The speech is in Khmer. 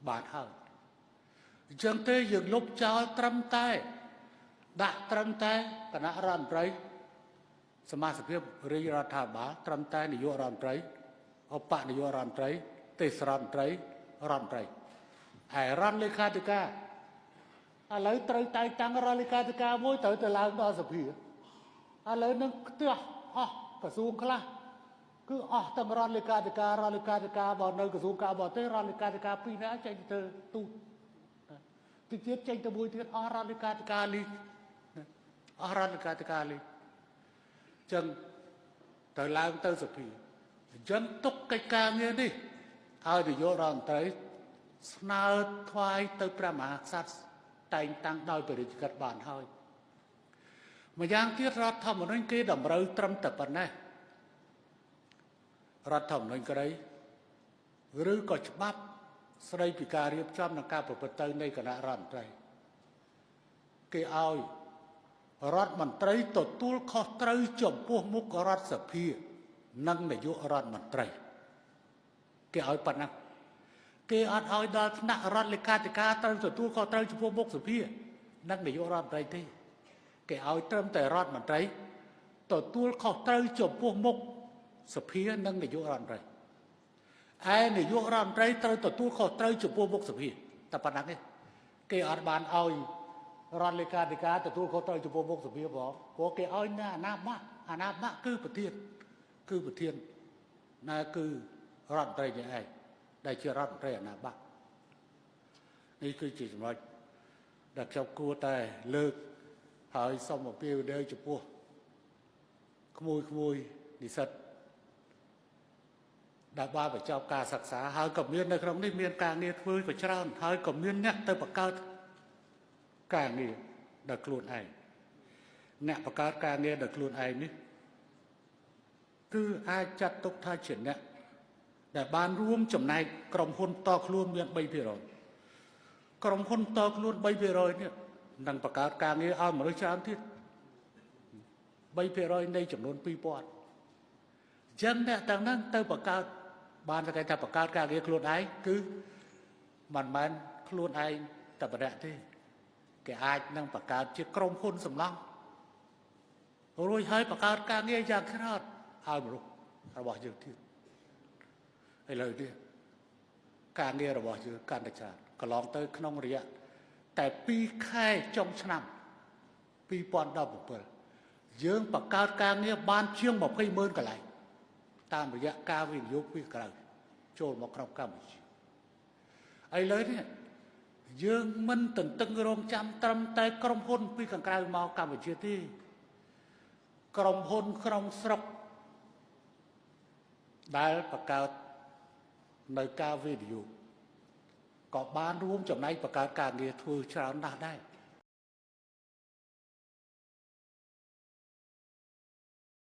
បានហើយអញ្ចឹងទេយើងលុបចោលត្រឹមតែដាក់ត្រឹមតែគណៈរដ្ឋមន្ត្រីសមាជិកភាពរាជរដ្ឋាភិបាលត្រឹមតែនាយករដ្ឋមន្ត្រីឧបនាយករដ្ឋមន្ត្រីទេសរដ្ឋមន្ត្រីរដ្ឋមន្ត្រីឯរដ្ឋលេខាធិការឥឡូវត្រូវតែងតាំងរដ្ឋលេខាធិការមួយត្រូវទៅឡើងដល់សភាឥឡូវនឹងខ្ទះអស់ក្រសួងខ្លះគឺអស់ទាំងរដ្ឋលេខាធិការរដ្ឋលេខាធិការបើនៅក្រសួងការបរទេសរដ្ឋលេខាធិការពីរនាក់ចេញទៅទូតទីទៀតចេញទៅមួយទៀតអស់រដ្ឋលេខាធិការលីអស់រដ្ឋលេខាធិការលីចឹងត្រូវឡើងទៅសភាអញ្ចឹងទុកកិច្ចការងារនេះឲ្យនាយករដ្ឋមន្ត្រីស្នើថ្វាយទៅព្រះមហាក្សត្រតែងតាំងដោយព្រះរាជក្រឹត្យបានហើយម្យ៉ាងទៀតរដ្ឋធម្មនុញ្ញគេតម្រូវត្រឹមតែប៉ុណ្ណេះរដ្ឋធម្មនុញ្ញក្តីឬក៏ច្បាប់ស្តីពីការរៀបចំនិងការប្រព្រឹត្តទៅនៃគណៈរដ្ឋមន្ត្រីគេឲ្យរដ្ឋមន្ត្រីទទួលខុសត្រូវចំពោះមុខរដ្ឋសភានិងនាយករដ្ឋមន្ត្រីគេឲ្យប៉ុណ្ណឹងគេអត់ឲ្យដល់ថ្នាក់រដ្ឋលេខាធិការត្រូវទទួលខុសត្រូវចំពោះមុខសភានិងនាយករដ្ឋមន្ត្រីទេគេឲ្យត្រឹមតែរដ្ឋមន្ត្រីទទួលខុសត្រូវចំពោះមុខសភានិងនាយករដ្ឋមន្ត្រីឯនាយករដ្ឋមន្ត្រីត្រូវទទួលខុសត្រូវចំពោះមុខសភាតែប៉ុណ្ណឹងទេគេអត់បានឲ្យរដ្ឋលេខាធិការទទួលខុសត្រូវចំពោះមុខសភាផងព្រោះគេឲ្យណាអាណាបៈអាណាបៈគឺប្រធានគឺប្រធានណាគឺរដ្ឋមន្ត្រីនេះឯងដែលជារដ្ឋមន្ត្រីអាណាបៈនេះគឺជាចំណុចដែលខ្ញុំគួរតែលើកហើយសូមអំពាវនាវចំពោះក្មួយក្មួយនិស្សិតដែលបានបញ្ចប់ការសិក្សាហើយក៏មាននៅក្នុងនេះមានការងារធ្វើក៏ច្រើនហើយក៏មានអ្នកទៅបង្កើតការងារដោយខ្លួនឯងអ្នកបង្កើតការងារដោយខ្លួនឯងនេះគឺអាចចាត់ទុកថាជាអ្នកដែលបានរួមចំណែកក្រុមហ៊ុនតខ្លួនមាន3%ក្រុមហ៊ុនតខ្លួន3%នេះនឹងបង្កើតការងារឲ្យមនុស្សច្រើនទៀត3%នៃចំនួន2000អញ្ចឹងអ្នកទាំងហ្នឹងទៅបង្កើតបានគេថាបង្កើតការងារខ្លួនឯងគឺមិនមែនខ្លួនឯងតែម្នាក់ទេគេអាចនឹងបង្កើតជាក្រុមហ៊ុនសំឡង់រួចហើយបង្កើតការងារយ៉ាងច្រើនឲ្យមនុស្សរបស់យើងទៀតឥឡូវនេះការងាររបស់យើងកាន់តែច្រើនកន្លងទៅក្នុងរយៈតែ2ខែចុងឆ្នាំ2017យើងបង្កើតការងារបានជាង20ម៉ឺនកន្លែងតាមរយៈការវិនិយោគពីក្រៅចូលមកក្នុងកម្ពុជាឥឡូវនេះយើងមិនទន្ទឹងរង់ចាំត្រឹមតែក្រុមហ៊ុនពីខាងក្រៅមកកម្ពុជាទេក្រុមហ៊ុនក្នុងស្រុកដែលបង្កើតនៅការវិនិយោគក៏បានរួមចំណែកបង្កើតការងារធ្វើច្រើនណាស់ដែរ។